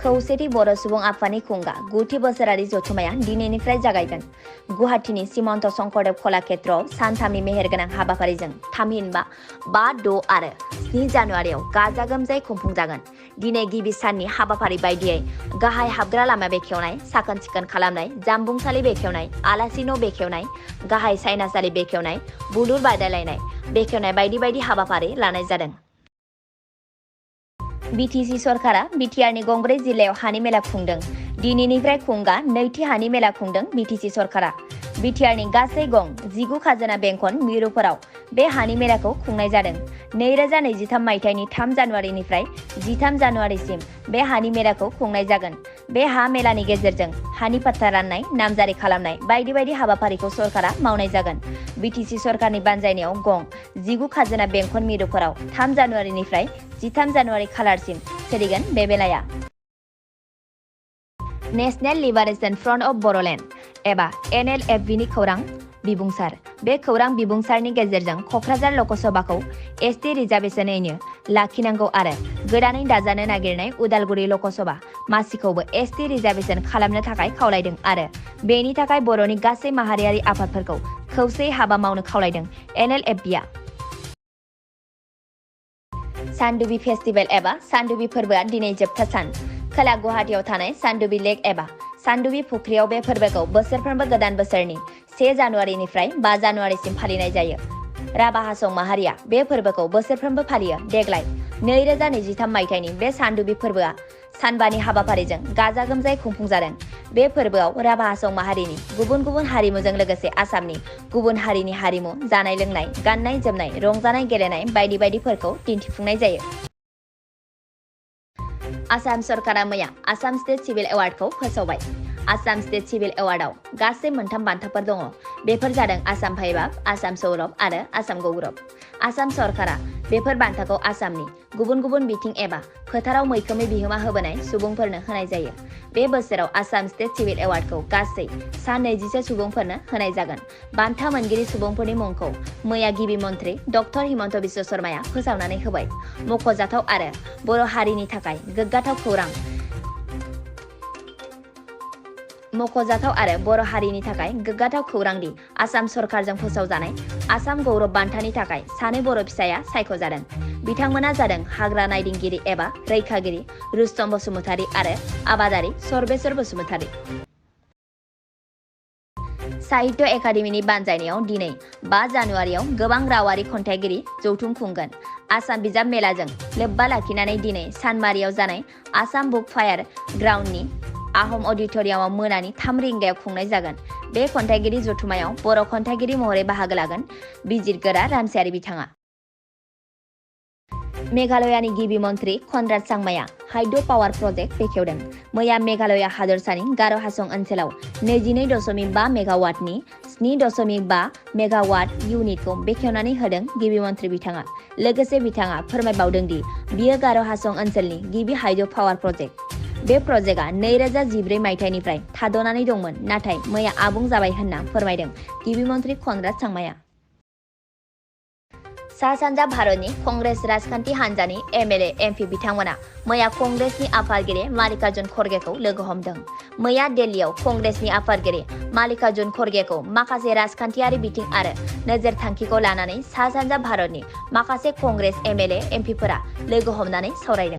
खौसेथि बर' सुबुं आफादनि खुंगा 9थि बोसोरारि जथुम्माया दिनैनिफ्राय जागायगोन। गुवाहाटीनि सीमन्त शंकरदेव कलाक्षेत्रआव सानथामनि मेहेरगोनां हाबाफारिजों थामहिनबा 5, 6 आरो 7 जानुवारियाव गाजा गोमजायै खुंफुंजागोन। दिनै गिबि साननि हाबाफारि बायदियै गाहाय हाबग्रा लामा बेखेवनाय, साखोन-सिखोन खालामनाय, जामबुंसालि बेखेवनाय, आलासि न' बेखेवनाय, गाहाय सायनासालि बेखेवनाय, बुलुर बादायलायनाय बेखेवनाय बायदि बायदि हाबाफारि लानाय जादों। बिटिसि सरकारा बिटिआरनि गंब्रै जिल्लायाव हानि मेला खुंदों। दिनैनिफ्राय खुंगा 2थि हानि मेला खुंदों बिटिसि सरकारा। बिटिआरनि गासै गं 19 खाजोना बेंखन मिरुफोराव बे हानि मेलाखौ खुंनाय जादों। 2023 मायथाइनि 3 जानुवारिनिफ्राय 13 जानुवारिसिम बे हानि मेलाखौ खुंनाय जागोन। बे हा मेलानि गेजेरजों हानि पट्टा राननाय, नामजारि खालामनाय बायदि बायदि हाबाफारिखौ सरकारा मावनाय जागोन। बिटिसि सरकारनि बानजायनायाव गं 19 खाजोना बेंखन मिरुफोराव 3 जानुवारिनिफ्राय 13 जानुवारि खालारसिम सोलिगोन बे मेलाया। National Liberation Front of Boroland एबा NLFBनि खौरां बिबुंसार। बे खौरां बिबुंसारनि गेजेरजों क'क्राझार लकसभाखौ ST रिजार्भेसनैनो लाखिनांगौ आरो गोदानै दाजानो नागिरनाय उदालगुरि लकसभा मासिखौबो ST रिजार्भेसन खालामनो थाखाय खावलायदों आरो बेनि थाखाय बर'नि गासै माहारियारि आफादफोरखौ खौसेयै हाबा मावनो खावलायदों NLFBआ। सानदुबि फेस्टिभेल एबा सानदुबि फोरबोआ दिनै जोबथा सान। खोला गुवाहाटीआव थानाय सानदुबि लेक एबा सानदुबि फुख्रियाव बे फोरबोखौ बोसोरफ्रोमबो गोदान बोसोरनि 1 जानुवारिनिफ्राय 5 जानुवारिसिम फालिनाय जायो। राभा हासं माहारिया बे फोरबोखौ बोसोरफ्रोमबो फालियो। देग्लाय 2023 मायथाइनि बे सानदुबि फोरबोआ सानबानि हाबाफारिजों गाजा गोमजायै खुंफुंजादों। बे फोरबोआव राभा हासं माहारिनि गुबुन गुबुन हारिमुजों लोगोसे आसामनि गुबुन हारिनि हारिमु, जानाय लोंनाय, गाननाय जोमनाय, रंजानाय गेलेनाय बायदि बायदिफोरखौ दिन्थिफुंनाय जायो। आसाम सरकारा मैया आसाम स्टेट सिभिल एवार्डखौ फोसावबाय। आसाम स्टेट सिभिल एवार्डआव गासै 3 बान्थाफोर दङ। बेफोर जादों आसाम भाइभाब, आसाम सौरभ आरो आसाम गौरब। आसाम सरकारा बेफोर बान्थाखौ आसामनि गुबुन गुबुन बिथिं एबा फोथाराव मैखोमै बिहोमा होबोनाय सुबुंफोरनो होनाय जायो। बे बोसोराव आसाम स्टेट सिभिल एवार्डखौ गासै सा 20 सुबुंफोरनो होनाय जागोन। बान्था मोनगिरि सुबुंफोरनि मुंखौ मैया गिबि मन्थ्रि डक्टर हिमन्त बिश्व शर्माया फोसावनानै होबाय। मख'जाथाव आरो बर' हारिनि थाखाय गोग्गाथाव खौरां। मख'जाथाव आरो बर' हारिनि थाखाय गोग्गाथाव खौरांदि आसाम सरकारजों फोसावजानाय आसाम गौरब बान्थानि थाखाय सानै बर' फिसाया सायख'जादों। बिथांमोना जादों हाग्रा नायदिंगिरि एबा रैखागिरि रुस्तम बसुमतारी आरो आबादारि सर्बेश्वर बसुमतारी। साहित्य एकाडेमिनि बानजायनायाव दिनै 5 जानुवारियाव गोबां रावारि खन्थाइगिरि जथुम खुंगोन। आसाम बिजाब मेलाजों लोब्बा लाखिनानै दिनै सानमारियाव जानाय आसाम बुक फायार ग्राउन्डनि आहम अडिट'रियामाव मोनानि 3 रिंगायाव खुंनाय जागोन। बे खन्थाइगिरि जथुम्मायाव बर' खन्थाइगिरि महरै बाहागो लागोन बिजिरगोरा रामसियारि बिथाङा। मेघालयानि गिबि मन्थ्रि कनराड सांमाया हाइड्र' पावार प्रजेक्ट बेखेवदों। मैया मेघालया हादरसानि गार' हासं ओनसोलाव 22.5 मेगावाटनि 7.5 मेगावाट इउनिटखौ बेखेवनानै होदों गिबि मन्थ्रि बिथाङा। लोगोसे बिथाङा फोरमायबावदों दि बियो गार' हासं ओनसोलनि गिबि हाइड्र' पावार प्रजेक्ट। बे प्रजेक्टआ 2014 मायथाइनिफ्राय थाद'नानै दंमोन, नाथाय मैया आबुं जाबाय होनना फोरमायदों गिबि मन्थ्रि कनराड सांमाया। सा-सानजा भारतनि कंग्रेस राजखान्थि हान्जानि MLA MP बिथांमोना मैया कंग्रेसनि आफादगिरि माल्लिकार्जुन खरगेखौ लोगो हमदों। मैया दिल्लीयाव कंग्रेसनि आफादगिरि माल्लिकार्जुन खरगेखौ माखासे राजखान्थियारि बिथिं आरो नोजोर थांखिखौ लानानै सा-सानजा भारतनि माखासे कंग्रेस MLA MPफोरा लोगो हमनानै सावरायदों।